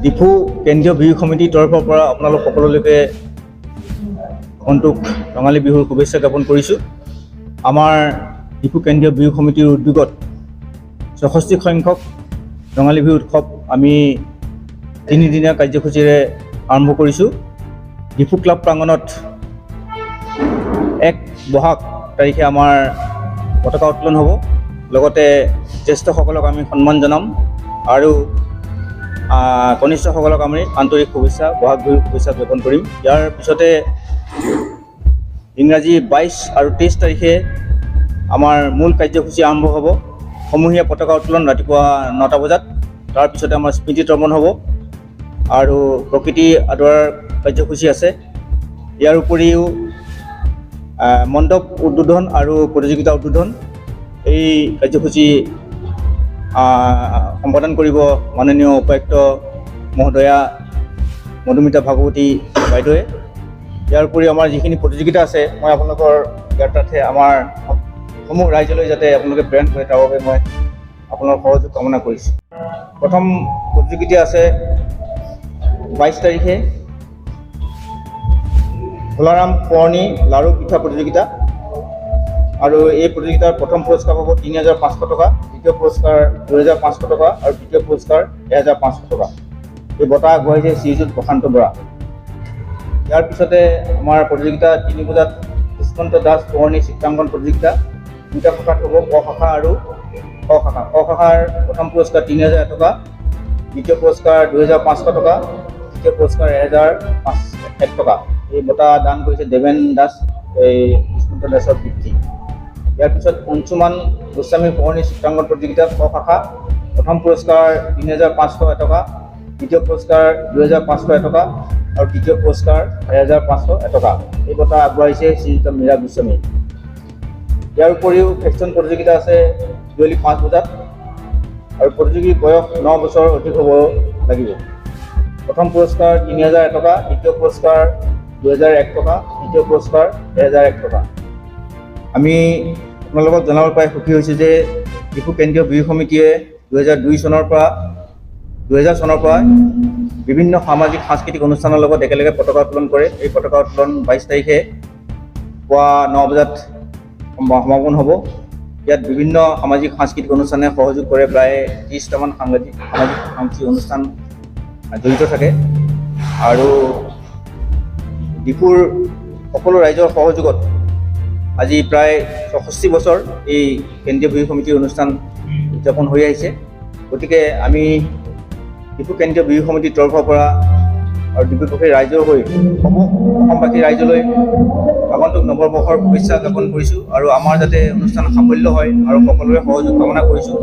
ডিফু কেন্দ্ৰীয় বিহু সমিতিৰ তৰফৰ পৰা আপোনালোক সকলোলৈকে আগন্তুক ৰঙালী বিহুৰ শুভেচ্ছা জ্ঞাপন কৰিছোঁ। আমাৰ ডিফু কেন্দ্ৰীয় বিহু সমিতিৰ উদ্যোগত 64 সংখ্যক ৰঙালী বিহু উৎসৱ আমি তিনিদিনীয়া কাৰ্যসূচীৰে আৰম্ভ কৰিছোঁ। ডিফু ক্লাব প্ৰাংগণত 1 বহাগ তাৰিখে আমাৰ পতাকা উত্তোলন হ'ব। লগতে জ্যেষ্ঠসকলক আমি সন্মান জনাম আৰু কনিষ্ঠসকলক আমি আন্তৰিক শুভেচ্ছা, বহাগ বিহুৰ শুভেচ্ছা জ্ঞাপন কৰিম। ইয়াৰ পিছতে ইংৰাজী 22 আৰু 23 তাৰিখে আমাৰ মূল কাৰ্যসূচী আৰম্ভ হ'ব। সমূহীয়া পতাকা উত্তোলন ৰাতিপুৱা 9টা বজাত। তাৰপিছতে আমাৰ স্মৃতি তৰ্পণ হ'ব আৰু প্ৰকৃতি আদৰাৰ কাৰ্যসূচী আছে। ইয়াৰ উপৰিও মণ্ডপ উদ্বোধন আৰু প্ৰতিযোগিতা উদ্বোধন, এই কাৰ্যসূচী সম্পাদন কৰিব মাননীয় উপায়ুক্ত মহোদয়া মধুমিতা ভাগৱতী বাইদেৱে। ইয়াৰ উপৰিও আমাৰ যিখিনি প্ৰতিযোগিতা আছে, মই আপোনালোকৰ জ্ঞাতাৰ্থে আমাৰ সমূহ ৰাইজলৈ যাতে আপোনালোকে প্ৰেৰণ কৰে, তাৰ বাবে মই আপোনাৰ সহযোগ কামনা কৰিছোঁ। প্ৰথম প্ৰতিযোগিতা আছে 22 তাৰিখে ভোলাৰাম সোঁৱৰণী লাড়ু পিঠা প্ৰতিযোগিতা আৰু এই প্ৰতিযোগিতাৰ প্ৰথম পুৰস্কাৰ পাব 3500 টকা, দ্বিতীয় পুৰস্কাৰ 2500 টকা আৰু তৃতীয় পুৰস্কাৰ 1500 টকা। এই বঁটা আগবঢ়াইছে শ্ৰীযুত প্ৰশান্ত বৰা। ইয়াৰ পিছতে আমাৰ প্ৰতিযোগিতা 3 বজাত দুষ্মন্ত দাস সোঁৱৰণী চিত্ৰাংকন প্ৰতিযোগিতা। দুটা শাখাত হ'ব, ক শাখা আৰু খ শাখা। ক শাখাৰ প্ৰথম পুৰস্কাৰ 3000 টকা, দ্বিতীয় পুৰস্কাৰ 2500 টকা, তৃতীয় পুৰস্কাৰ 1001 টকা। এই বঁটা দান কৰিছে দেৱেন দাস, এই দুষ্মন্ত দাসৰ পিতৃ। ইয়াৰ পিছত অংশুমান গোস্বামী সোঁৱৰণী চিত্ৰাংকন প্ৰতিযোগিতা, খ শাখা, প্ৰথম পুৰস্কাৰ 3501 টকা, দ্বিতীয় পুৰস্কাৰ 2501 টকা আৰু তৃতীয় পুৰস্কাৰ 1501 টকা। এই বঁটা আগবঢ়াইছে শ্ৰীযুত মীৰা গোস্বামী। ইয়াৰ উপৰিও ফেশ্বন প্ৰতিযোগিতা আছে বিয়লি 5 বজাত আৰু প্ৰতিযোগীৰ বয়স 9 বছৰ অধিক হ'ব লাগিব। প্ৰথম পুৰস্কাৰ 3001 টকা, দ্বিতীয় পুৰস্কাৰ 2001 টকা, তৃতীয় পুৰস্কাৰ 1001 টকা। আমি আপোনালোকক জনাব পাই সুখী হৈছোঁ যে ডিফু কেন্দ্ৰীয় বিহু সমিতিয়ে 2002 চনৰ পৰা, 2000 চনৰ পৰা বিভিন্ন সামাজিক সাংস্কৃতিক অনুষ্ঠানৰ লগত একেলগে পতাকা উত্তোলন কৰে। এই পতাকা উত্তোলন 22 তাৰিখে পুৱা 9 বজাত সমাপন হ'ব। ইয়াত বিভিন্ন সামাজিক সাংস্কৃতিক অনুষ্ঠানে সহযোগ কৰে। প্ৰায় 30টামান সামাজিক সাংস্কৃতিক অনুষ্ঠান জড়িত থাকে আৰু ডিফুৰ সকলো ৰাইজৰ সহযোগত আজি প্ৰায় 64 বছৰ এই কেন্দ্ৰীয় বিহু সমিতিৰ অনুষ্ঠান উদযাপন হৈ আহিছে। গতিকে আমি ডিফু কেন্দ্ৰীয় বিহু সমিতিৰ তৰফৰ পৰা আৰু ডিফুবাসী ৰাইজৰ হৈ সমূহ অসমবাসী ৰাইজলৈ আগন্তুক নৱবৰ্ষৰ শুভেচ্ছা জ্ঞাপন কৰিছোঁ আৰু আমাৰ যাতে অনুষ্ঠান সাফল্য হয় আৰু সকলোৰে সহযোগ কামনা কৰিছোঁ।